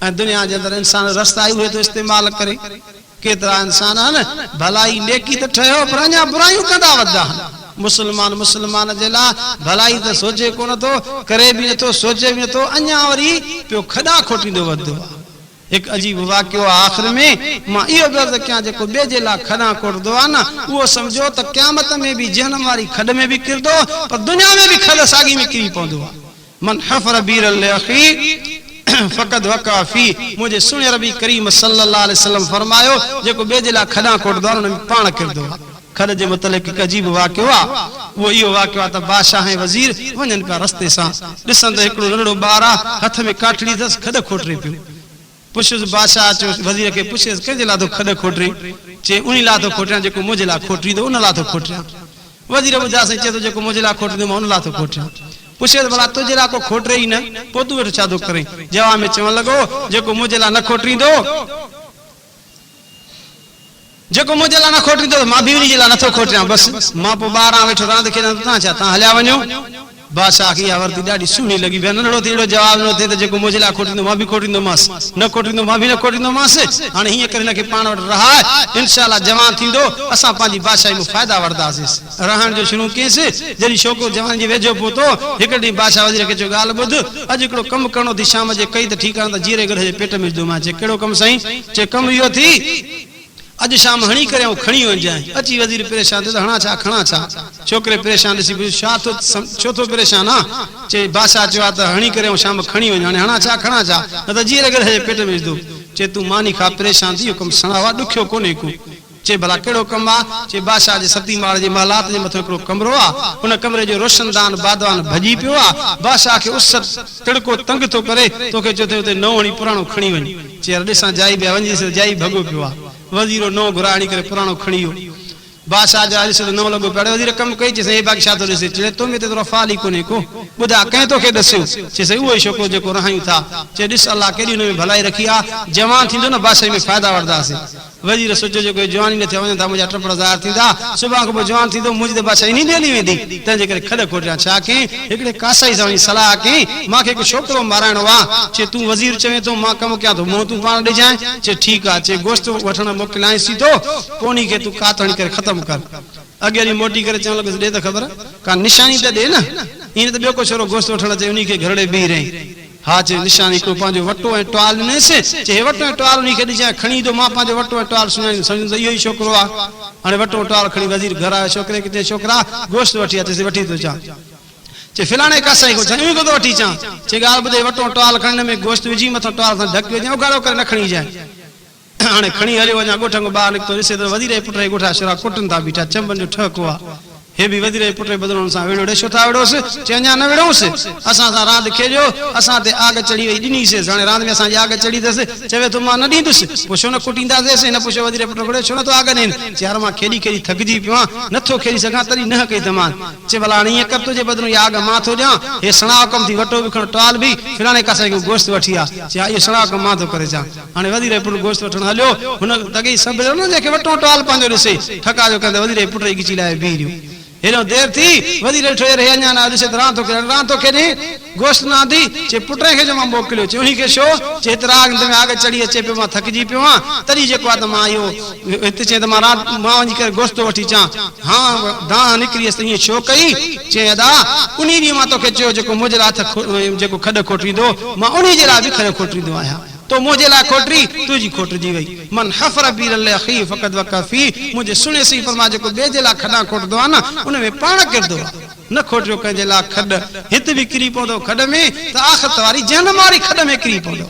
۽ دنيا جي اندر انسان رستا ئي اهي ٿو استعمال ڪري. ڪيترا انسان آهن، ڀلائي نيڪي ته ٺهيو پر اڃا برايون ڪندا وڌدا آهن. مسلمان مسلمان جي لاء ڀلائي ته سوچي ڪونه ٿو، ڪري به نٿو، سوچي به نٿو، اڃا وري پيو کڏا کوٽيندو وڌندو آهي. هڪ عجيب واقعو آهي آخر ۾ مان اهو به عرض ڪيان جيڪو ٻئي جي لاء کڏان کوٽندو آهي نه اهو سمجهو ته قيامت ۾ به جهنم واري کڏ ۾ به ڪرندو پر دنيا ۾ به کڏ ساڳي ۾ ڪري پوندو آهي. من حفر بيرا لاخيه فقد وقع فيه منهنجي سهڻي ربي ڪريم صلي الله عليه وسلم فرمايو جيڪو ٻئي جي لاء کڏان کوٽندو آهي ان ۾ پاڻ ڪرندو آهي. کڏ جي متعلق هڪ عجيب واقعو آهي اهو اهو واقعو آهي ته بادشاهه ۽ وزير وڃن پيا رستي سان ڏسن ته هڪڙو ننڍڙو ٻار آهي هٿ ۾ ڪاٺڙي اٿس کڏ کوٽري پيو. پڇيس بادشاهه چيو وزير کي پڇيس ڪنهن جي لاء ٿو کڏ کوٽرين؟ چي انهي لاء ٿو کوٽيان جيڪو منهنجي لاء کوٽريندو ان لاء ٿو کوٽيان. وزير ٻڌايس سائين چئي ٿو جيڪو منهنجي لاء کوٽريندو مان ان لاء ٿو کوٽيان. پڇيس ڀلا تنهنجي لاء ڪو کوٽري ئي نه پوء تون ويٺو ڇا ٿو ڪرين؟ جواب ۾ چوڻ لڳو جيڪو منهنجي لاء نه کوٽريندو. جيڪو منهنجي لاء نه کوٽيندو ته مان به انهي جي لاء نٿو کوٽيان. بس، مان پوء ٻاهران ويٺو راند کيڏان ته توهان ڇا، توهان هليا وڃو. بادشاهه کي اها ورتي ڏاڍي سهڻي لڳي. ڀيا ننڍڙو ٿي اهڙو جواب ڏنو اٿئي ته جيڪو منهنجي لاء کوٽيندو مان به کوٽيندومانس، نه کوٽيندو مان به نه کوٽيندومانس. هاڻي هيئن ڪري هن کي پاڻ وٽ رهاء، انشاء الله جوان ٿيندو، اسان پنهنجي بادشاهي مان فائدا وٺنداسين. رهڻ جو شروع ڪيس. جڏهن ڇوڪرو جواني جي ويجهو پهتو، هڪڙي ڏينهن بادشاهه وزير کي چيو، ڳالهه ٻڌ، اڄ هڪڙو ڪم ڪرڻو اٿئي، شام جي ڪئي ته ٺيڪ آ نه ته جيئري گڏهه جي پيٽ ۾ وجهندومانء. چي، ڪهڙو ڪم سائين؟ چي، ڪم اهو اٿئي، اڄ شام هڻي ڪري آئون کڻي وڃجانء. اچي وزير پريشان ٿيو ته هڻان ڇا، کڻان ڇا؟ ڇوڪري پريشان ڏسي پڇيو، ڇا ٿو، ڇو ٿو پريشان آن؟ چي، بادشاهه چيو آ ته هڻي ڪري آئون شام کڻي وڃ، هاڻي هڻان ڇا، کڻان ڇا؟ نه ته جيئري گڏهه جي پيٽ ۾ وجهندو. چي، تون ماني کاء، پريشان ٿي، اهو ڪم سڻائو آ، ڏکيو ڪونهي ڪو. چي، ڀلا ڪهڙو ڪم آ؟ چي، بادشاهه جي ستين ماڙ جي محلات جي مٿان هڪڙو ڪمرو آ. ان ڪمري جو روشندان بادوان ڀڄي پيو آ. بادشاهه کي اس تڙڪو تنگ ٿو ڪري. توکي چيو اٿئي اتي نئون هڻي پراڻو کڻي وڃ. چي، يار ڏسان جائي به آ، وڃي ڏسي ته جائي به ڀڳو پيو آ. وزيرو نئون گهرائي هڻي ڪري پراڻو کڻي ويو. بادشاهه جو آيو ڏسي ته نئون لڳو پيو. اڙي وزير ڪم ڪئي؟ چي، سائين هي باقي ڇا ٿو ڏسي؟ چي، تو ۾ ته ايترو افعال ئي ڪونهي ڪو. ٻڌاء ڪنهن توکي ڏسيو؟ چي، سائين اهو ئي ڇوڪرو جيڪو رهايون ٿا. چي، ڏس الله ڪيڏي هن ۾ ڀلائي رکي آ. جوان ٿيندو نه بادشاهي ۾ فائدا وٺنداسين. وزير سوچيو جيڪو هي جوان ئي نه ٿيا وڃن ٿا منهنجا ٽپڙ ظاهر ٿيندا، سڀان کان پوء جوان ٿيندو منهنجي ته بادشاهي انهي ڏي هلي ويندي، تنهن جي ڪري کڏ کوٽيان ڇا ڪئين؟ هڪڙي ڪاسائي سان وڃي صلاح ڪئين، مان کي هڪ ڇوڪرو مارائڻو آ، چي تون وزير چوين ٿو مان ڪم ڪيان ٿو منهن تون پاڻ ڏجانء، چي ٺيڪ آ، چي گوشت وٺڻ موڪليانس ئي ٿو، پوء انهي کي تون ڪات هڻي ڪري ختم ڪر. اڳي ڏينهن موٽي ڪري چوڻ لڳس ڏي ته خبر، ڪا نشاني ته ڏي نه، ائين نه ته ٻيو ڪو ڇورو گوشت وٺڻ اچي انهي کي گهرڙي بيهي رهين. ها چي نشاني هڪڙو پنهنجو وٽو ۽ ٽوال ڏنيس، چي هي وٽو ۽ ٽوال انهي کي ڏجانء، کڻي ايندو، مان پنهنجو وٽو ۽ ٽوال سڃاڻيندس، سمجهندس ته اهو ئي ڇوڪرو آ. هاڻي وٽو ۽ ٽوال کڻي وزير گهر آيو، ڇوڪري کي چيائين ڇوڪرا! گوشت وٺي آ، چيس وٺي ٿو اچان. چي فلاڻي ڪاسائي کان، چيائين انهي کان ٿو وٺي اچان. چي ڳالهه ٻڌ هي وٽو ۽ ٽوال کڻ، هن ۾ گوشت وجهي مٿان ٽوال سان ڍڪ وجهجانء، اگهاڙو ڪري نه کڻي اچجانء. هاڻي کڻي هليو اڃا ڳوٺ کان ٻاهر نڪتو ڏسي ته وزير جي پٽ جي ڳوٺ جا شورا ڪٽن ٿا بيٺا چنبن جو ٺهڪو آ. هي به وزير جي پٽ جي بدلڻ سان وڙهيو ڙي ڇو ٿا وڙهوس؟ چي اڃا نه وڙهونس. اسان سان راند کيڏيو اسان تي آڳ چڙهي وئي ڏنيسينس هاڻي راند ۾ اسان جي آڳ چڙهي اٿس چوي ٿو مان نه ڏيندس پوء ڇو نه ڪٽينداسينس هن پڇيو وزير جي پٽ کي ڙي ڇو نه ٿو آڳ ڏين؟ چي يار مان کيڏي کيڏي ٿڪجي پيو آهيان نه ٿو کيڏي سگهان تڏهن ننهن ڪئي ته مان چي ڀلا هاڻي ائين ڪر تنهنجي بدرون اها آڳ مان ٿو ڏيان، هي سڻائو ڪم ٿي وٽو به کڻ ٽوال به، فلاڻي ڪاسائي کان گوشت وٺي آ. چي ها اهو سڻائو ڪم مان ٿو ڪري اچان. هاڻي وزير جو پٽ گوشت وٺڻ هليو، هن تڳي سڀ ڄڻو جنهن کي وٽو ٽوال پنهنجو ڏسي، ٺڪا جو ڪندي وزير جي پٽ جي ڳچي لاهي بيهي رهيو. هيڏانهن دير ٿي، وزير ڏٺو يار هي اڃا نه آيو ڏسي ته ران ٿو کيڏي، اڙي ران ٿو کيڏين؟ گوشت نه آندي؟ چي پٽهين کي جو مان موڪليو، چي انهي کي ڇو؟ چي هت راڳ ۾ آڳ چڙهي اچي پيو مان ٿڪجي پيو آهيان، تڏهن جيڪو آ ته مان اهو هت چئين ته مان رات مان وڃي ڪري گوشت ٿو وٺي اچان. هان دانهن نڪري هيس ته ائين ڇو ڪئي؟ چيائين ادا! انهي ڏينهن مان توکي چيو جيڪو منهنجي لاء هٿ جيڪو کڏ کوٽريندو مان انهي جي لاء به کڏ کوٽريندو آهيان. تو منهنجي لاء کوٽري، تنهنجي کوٽجي وئي. من حفر بيرا لاخيه فقد وقع فيه منهنجي سهڻي سائين فرمايو جيڪو ٻئي جي لاء کڏان کوٽندو آهي نه ان ۾ پاڻ ڪرندو آهي. نه کوٽيو ڪنهن جي لاء کڏ، هت به ڪري پوندو کڏ ۾ ته آخرت واري جهنم واري کڏ ۾ ڪري پوندو.